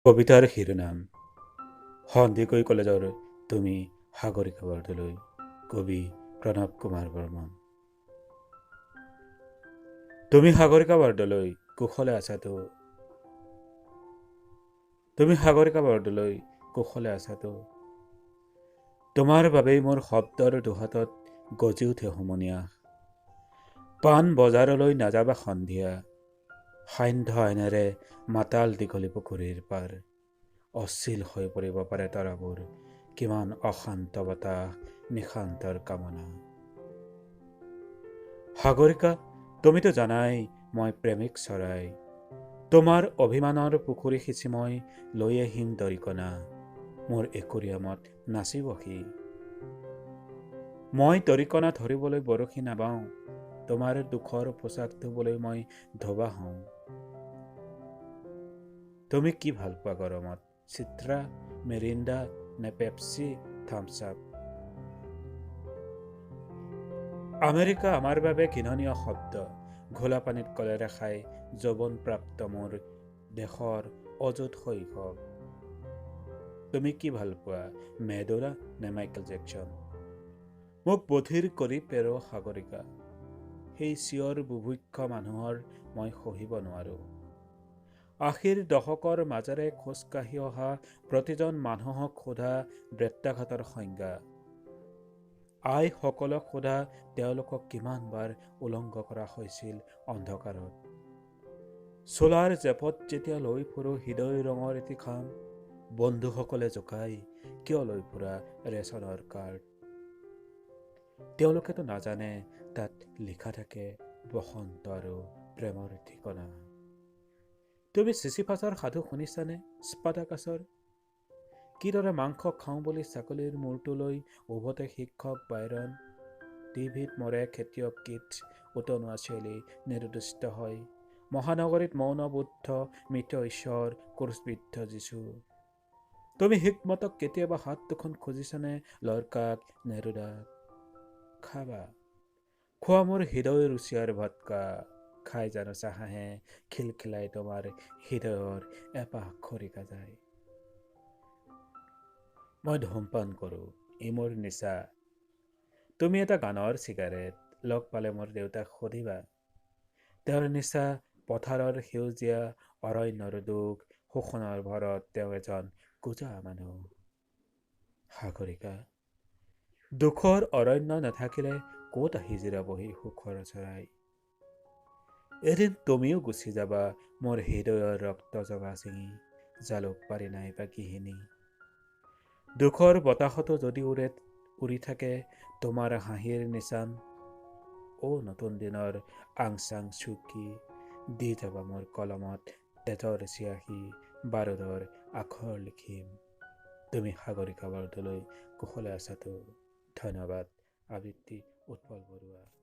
কবিতাৰ শিৰোনাম সন্দিকৈ কলেজৰ তুমি সাগৰিকা বৰদলৈ। কবি প্ৰণৱ কুমাৰ বৰ্মন। তুমি সাগৰিকা বৰদলৈ কুশলে আছাতো? তুমি সাগৰিকা বৰদলৈ কুশলে আছাতো? তোমাৰ বাবেই মোৰ শব্দৰ দুহাতত গজি উঠে হুমুনিয়াহ। পাণ বজাৰলৈ নাযাবা সন্ধিয়া, সান্ধ্য আইনেৰে মাতাল দীঘলী পুখুৰীৰ পাৰ। অশ্লীল হৈ পৰিব পাৰে তৰাবোৰ, কিমান অশান্ত বতাহ, নিশান্তৰ কামনা। সাগৰিকা, তুমিতো জানাই মই প্ৰেমিক চৰাই। তোমাৰ অভিমানৰ পুখুৰী সিঁচি মই লৈ আহিম দৰিকণা, মোৰ একুৰিয়ামত নাচিবহি। মই দৰিকণা ধৰিবলৈ বৰশী নাবাওঁ, তোমাৰ দুখৰ পোছাক ধুবলৈ মই ধোবা হওঁ। তুমি কি ভাল পোৱা গৰমত, চিত্ৰা, মেৰিণ্ডা নে পেপচি, থামছ আপ? আমেৰিকা আমাৰ বাবে ঘৃণনীয় শব্দ। ঘোলা পানীত কলেৰে খাই যৌৱনপ্ৰাপ্ত মোৰ দেশৰ অযুত শৈশৱ। তুমি কি ভাল পোৱা, মেডোনা নে মাইকেল জেকচন? মোক বধিৰ কৰি পেৰো সাগৰিকা, সেই চিঞৰ বুভুক্ষ মানুহৰ মই সহিব নোৱাৰোঁ। ৮০ৰ দশকৰ মাজেৰে খোজকাঢ়ি অহা প্ৰতিজন মানুহক সোধা বেত্ৰাঘাতৰ সংজ্ঞা। আইসকলক সোধা তেওঁলোকক কিমানবাৰ উলংগ কৰা হৈছিল অন্ধকাৰত। চোলাৰ জেপত যেতিয়া লৈ ফুৰোঁ হৃদয় ৰঙৰ এটি খাম, বন্ধুসকলে জোকাই কিয় লৈ ফুৰা ৰেচনৰ কাৰ্ড? তেওঁলোকেতো নাজানে তাত লিখা থাকে বসন্ত আৰু প্ৰেমৰ ঠিকনা। তুমি চিচিফাছৰ সাধু শুনিছানে? স্পাটাকাছৰ কিদৰে মাংস খাওঁ বুলি ছাগলীৰ মূৰটো লৈ উভতে শিক্ষক বাইৰন, টিভিত মৰে খেতিয়ক কীট, উতনুৱা চেলি নিৰুদ্দিষ্ট হয়, মহানগৰীত মৌন বুদ্ধ, মৃত ঈশ্বৰ, ক্ৰুচবিদ্ধ যীশু। তুমি হিকমতক কেতিয়াবা হাত দুখন খুজিছানে? লৰ্কাক, নেৰুদাক? খাবা, খোৱা মোৰ হৃদয় ৰুচিয়াৰ ভটকা, খাই জানো চাহাহে খিলখিলাই তোমাৰ হৃদয়ৰ এপাহ খৰিকা যায়। মই ধূমপান কৰোঁ, ই মোৰ নিচা। তুমি এটা গানৰ চিগাৰেট, লগ পালে মোৰ দেউতাক সুধিবা। তেওঁৰ নিচা পথাৰৰ সেউজীয়া অৰণ্যৰ দুখ, শোষণৰ ভৰত তেওঁ এজন কুজা মানুহ। সাগৰিকা, দুখৰ অৰণ্য নাথাকিলে ক'ত আহি জিৰাবহি সুখৰ চৰাই? এদিন তুমিও গুচি যাবা মোৰ হৃদয়ৰ ৰক্ত জগা ছিঙি, জালুক পাৰি নাইবা গৃহিণী। দুখৰ বতাহতো যদি উৰে উৰি থাকে তোমাৰ হাঁহিৰ নিচান, অ' নতুন দিনৰ আংচাং চুকি দি যাবা মোৰ কলমত তেজৰ চিয়াহী, বাৰুদৰ আখৰ লিখিম। তুমি সাগৰিকা বৰদলৈ কুশলে আছাতো? ধন্যবাদ। আবৃত্তি উৎপল বৰুৱা।